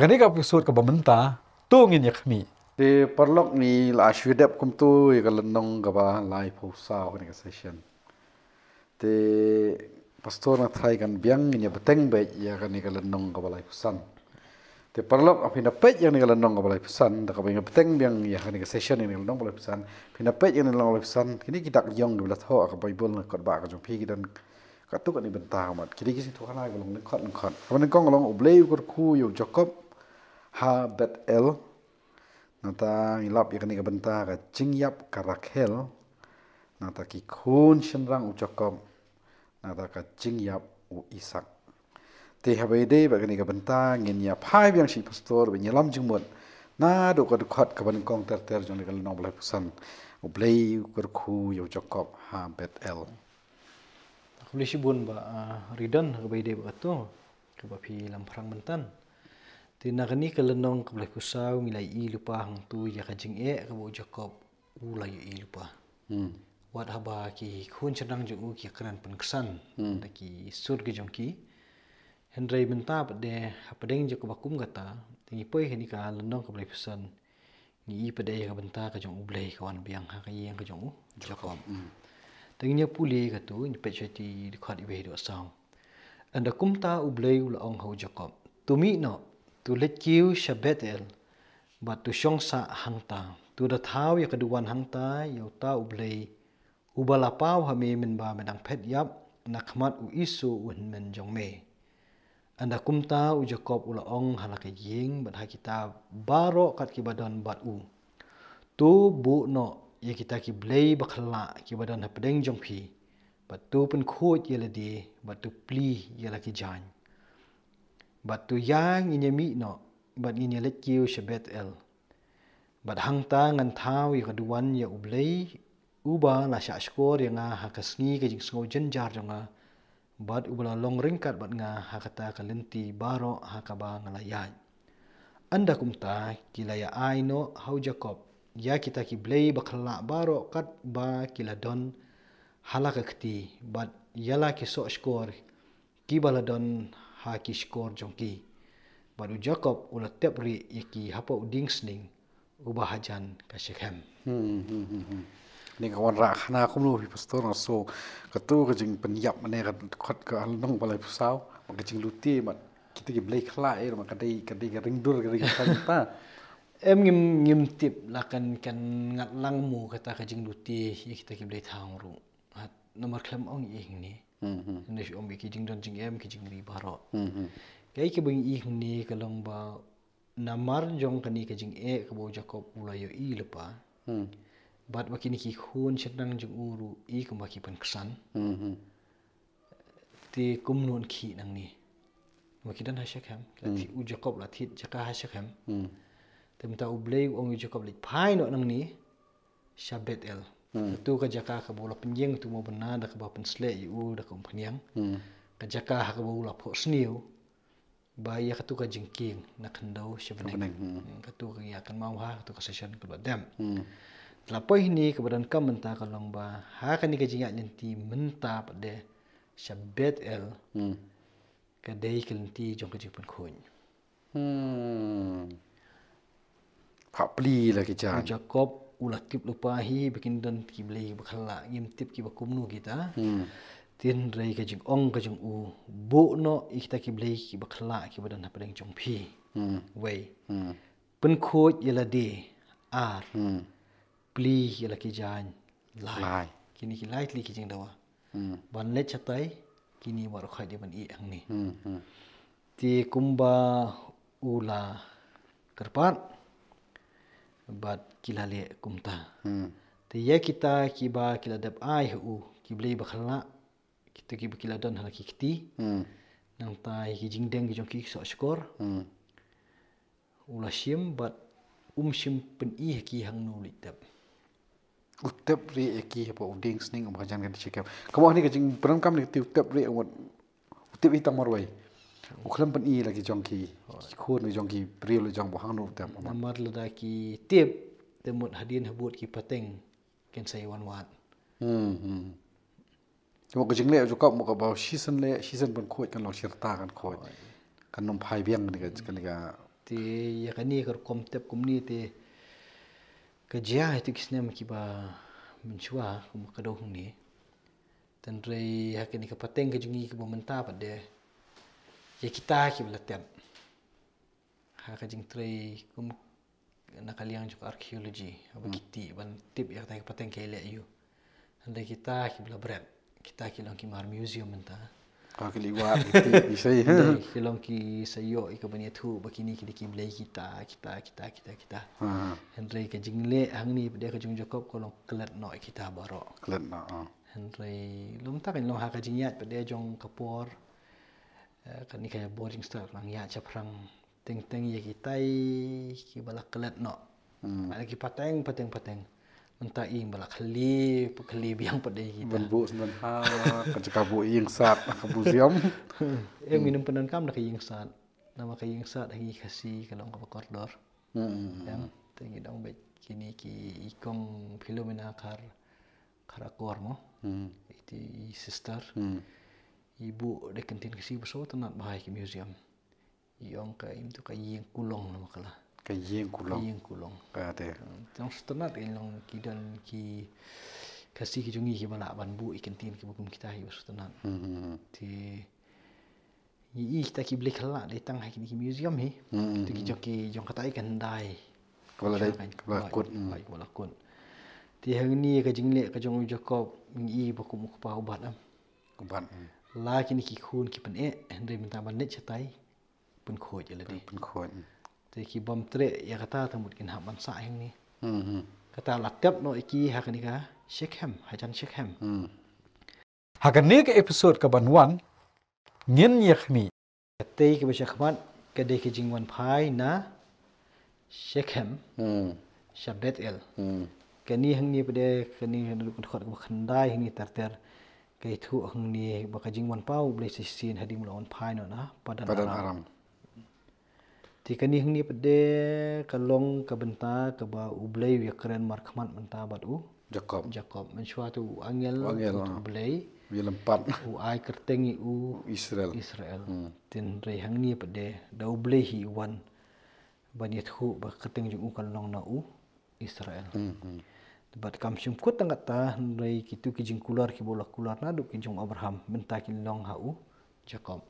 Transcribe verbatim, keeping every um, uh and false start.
Kane ka episode kaba mynta, to ngin ïa khmih. Te paralok, ngi la shu dep kumto ïa ka lynnong kaba laiphew saw kane ka session. Te pastor nga tharai kan biang ngin ïa bteng beit ïa kane ka lynnong kaba laiphew san. Te paralok, haba phi peit ïa kane ka lynnong kaba laiphew san, da kaba ngin ïa bteng biang ïa kane ka session ïa kane ka lynnong kaba laiphew san, phi peit ïa kane ka lynnong kaba laiphew san, kine ki dak ïong kiba la thoh ha ka Baibl, na ka kot ba ka jong phi, ki don katto katne bynta, mat. Ki dei ki sngewthuh hana kiba long lyngkot lyngkot. Kaba nyngkong ka long U Blei u kyrkhu ïa u Jakob ha Bethel. Nangta ngi lap ïa kane ka bynta ka jingïap ka Rakhel. Nangta ki khun shynrang u Jakob. Nangta ka jingïap u Isak. Te haba ïadei bad kane ka bynta ngin ïa phai biang sha i pastor ban ïalam jingmut naduh ka dkhot kaba nyngkong ter ter jong kane ka lynnong ba laiphew san. U Blei u kyrkhu ïa u Jakob ha Bethel. Khublei shibun Bah, ah, Ridon, kaba ïadei bad kato kaba phi lam phrang mynta. Te na kane ka lynnong kaba laiphew saw ngi la ïohi lypa hangto ïa ka jingeh kaba u Jakob u la ïohi lypa. Hmm. Wat haba ki khun shynrang jong u ki kren pynksan, hmm, da ki sur ki jong ki. Hynrei mynta pat de hapdeng jong kaba kum kata, te ngi poi ha kane ka lynnong kaba laiphew san, ngi ïohi pat de ïa ka bynta ka jong U Blei ka wan biang ha ka ïing ka jong u Jakob. Hmm. Te ngin ïa pule kato, ngin peit shuwa ïa ki dkhot iwei haduh saw. Ynda kumta U Blei u la ong ha u Jakob, to mih noh, to leit kiew sha Bethel, bad to shong sah hangta. To da thaw ïa ka duwan hangta ïa uta U Blei uba la paw ha me mynba me dang phet ïap na khmat u Esau u hynmen jong me. Ynda kumta u Jakob u la ong ha la ka ïing bad ha kita baroh kat kiba don bad u, to buh noh ïa kita ki blei bakhlak kiba don hapdeng jong phi, bad to pynkhuid ïa lade, bad to plie ïa la ki jaiñ. Bad to ïa ngin ïa mih noh, bad ngin ïa leit kiew sha Bethel. Bad hangta ngan thaw ïa ka duwan ïa U Blei, uba la shah shkor ïa nga ha ka sngi ka jingsngew jynjar jong nga, bad uba la long ryngkat bad nga ha kata ka lynti baroh ha kaba nga la ïaid. Ynda kumta ki la ïa ai noh ha u Jakob ïa kita ki blei bakhlak baroh kat ba ki la don ha la ka kti, bad ïa la ki soh shkor kiba la don ha ki shkor jong ki. Bad u Jakob u la tep rieh ïa ki hapoh u dieng sning uba hajan ka Shekhem. Hmm, hmm, hmm, hmm. Ni ka wanrah khana kumno phi pastor, nga sngew kato ka jingpynïap mane ka dkhot ka lynnong ba laiphew saw, ma ka jinglute, ma kita ki blei khlak, eh, ma ka dei, ka dei ka ringdur, ka dei ka khlak ta. Em, ngim, ngim tip la kan, kan ngat lang mo kata ka jinglute ïa kita ki blei thaw ruh. Hat namar khlem ong ïa ngi. Hmm, hmm. Ngi shu ong ïa ki jingdon jingem, ki jingri baroh. Hmm, hmm. Kaei kaba ngi ïohi hangne ka long ba namar jong kane ka jingeh kaba u Jakob u la ïohi lypa. Hmm. Bad ba kine ki khun shynrang jong u ruh i kumba ki pynksan. Hmm, hmm. Te kumno yn khih nangne. Ba ki don ha Shekhem. Ki la, hmm, thied, u Jakob la thied jaka ha Shekhem. Hmm. Te mynta U Blei u ong ïa u Jakob leit phai noh nangne sha Bethel. Hmm. Kato ka jaka kaba u la pynïeng, uto u mawbynna da kaba pynshlur ïa u da ka umphniang. Hmm. Ka jaka ha kaba u la phohsniew ba ïa kato ka jingkieng na khyndew sha bneng. Sha bneng, hmm. Hmm, kato ka ïa kynmaw ha kato ka session kaba dep. Hmm. Te la poi hangne kaba donkam mynta ka long ba ha kane ka jingïaid lynti mynta pat de sha Bethel. Hmm. Ka dei ka lynti jong ka jingpynkhuid. Hmm. Pha plie la ki jaiñ. U Jakob u la tip lypa hi ba kin don ki blei bakhlak, ngim tip kiba kumno kita. Hmm. Hynrei ka jingong ka jong u, buh noh ïa kita ki blei kiba khlak kiba don hapdeng jong phi. Hmm. Wei. Hmm. Pynkhuid ïa lade, ar. Hmm. Plie ïa la ki jaiñ, lai. Lai. Kine ki lai tylli ki jingdawa. Hmm. Ban leit shatai, kine baroh khoit dei ban ïeh hangne. Hmm, hmm. Te kumba u la kyrpad, bad ki la leh kumta. Hmm. Te ïa kita kiba ki la dep ai ha u ki blei bakhlak, kita kiba ki la don ha la ki kti. Hmm. Nangta ïa ki jingdeng ki jong ki soh shkor. Hmm. U la shim bad um shym pyni ha ki hangno u leit tep. U tep rieh ïa ki hapoh u dieng sning uba hajan ka Shekhem. Kumba hangne ka jingpyndonkam ne, te u tep rieh, u mut u tep hi tang marwei. U khlem pyni la ki jong ki. Hooid. Ki khun la jong ki, briew la jong ba hangno u tep. Namar lada ki tip, te mut hadien habud ki pateng kin sa ïa wan wad. Hmm, hmm. Te mo ka jingleh u Jakob mo kaba shisien leh, shisien pynkhuid, kan long shi rta kan khuid. Hooid. Kan ym phai biang kane ka, kane ka Te ïa kane ka rukom tep kumne te ka jia ha kito ki snem kiba mynshuwa kumba ka dei hangne. Hynrei ha kane ka pateng ka jong ngi kaba mynta pat de ïa kita kiba la tep ha ka jingtrei kum na ka liang jong ka archaeology, haba ki tip ban tip ïa kata ka pateng ka ïaleh aïu. Hynrei kita kiba la bret, kita ki long ki mar museum mynta. Ka ki liwat ki tip ki sei. Hynrei ki long ki sa ïoh ïa ka ban ïathuh ba kine ki dei ki blei kita, kita, kita, kita, kita. Hynrei ka jingleh hangne pat de ka jong Jakob ka long klet noh ïa kita baroh. Klet noh. Hynrei lum tak long ha ka jingïaid pat de jong ka por. Eh, kane ka bor jingstad ka long ïaid shaphrang. Teng teng ïa kitai kiba la klet noh. Ada ki pateng pateng pateng. Mynta ïing ba la khlieh, khlieh biang pat de kita. Ban buh sngewbha ka jaka buh ïing sad ka museum. Em, ngin ym pyndonkam da ka ïing sad. Namar ka ïing sad ha ngi Khasi ka long kaba kordor. Em, te ngi dang bad kine ki i kong Philomena Khar, Khar Akor mo. Iti i sister. I buh da ka ktien Khasi ba sngewtynnat bha ïa ki museum. I ong ka im tu ka ïing kulong namar ka la. Ka ïing kulong. Ïing kulong. Ka te. Tang sngewtynnat ka long ki don ki Khasi ki jong ngi kiba lah ban buh ïa ki ktien kiba kum kita hi ba sngewtynnat. Te ngi i kita ki blei khlad dei tang ha kine ki museum hi. Tu ki jong ki jong kata i khyndai. Kaba la dei, kaba la kut. Kaba la kut. Te hangne ka jingleh ka jong u Jakob ngi i ba kum u kpa u bat em. U bat. La kine ki khun ki pyneh, hynrei mynta ban leit shatai pynkhuid ïa lade. Pynkhuid. Te ki bym treh ïa kata, te mut kin hap ban sah hangne. Kata la tep noh ïa ki ha kane ka Shekhem, hajan Shekhem. Ha kane ka episode kaban wan ngin ïa khmih. Katei kaba shakhmat ka dei ka jingwan phai na Shekhem sha Bethel. Kane hangne pat de kane ka dei ka dkhot kaba khyndai hangne ter ter. Ka ïathuh hangne ba ka jingwan paw U Blei shisien hadien ba la wan phai noh na Padan Aram. Te kane hangne pat de ka long ka bynta kaba U Blei u ïakren markhmat mynta bad u Jakob. Jakob. Mynshuwa te u angel, u angel, u Blei u ïalympat, u ai kyrteng ïa u Israel. Israel. Te hynrei hangne pat de da U Blei hi u wan ban ïathuh ba kyrteng jong u kan long na u Israel. Bad kam shym kut tang kata, hynrei kitu ki jingkular kiba u la kular naduh ki jong u Abraham mynta kin long ha u Jakob.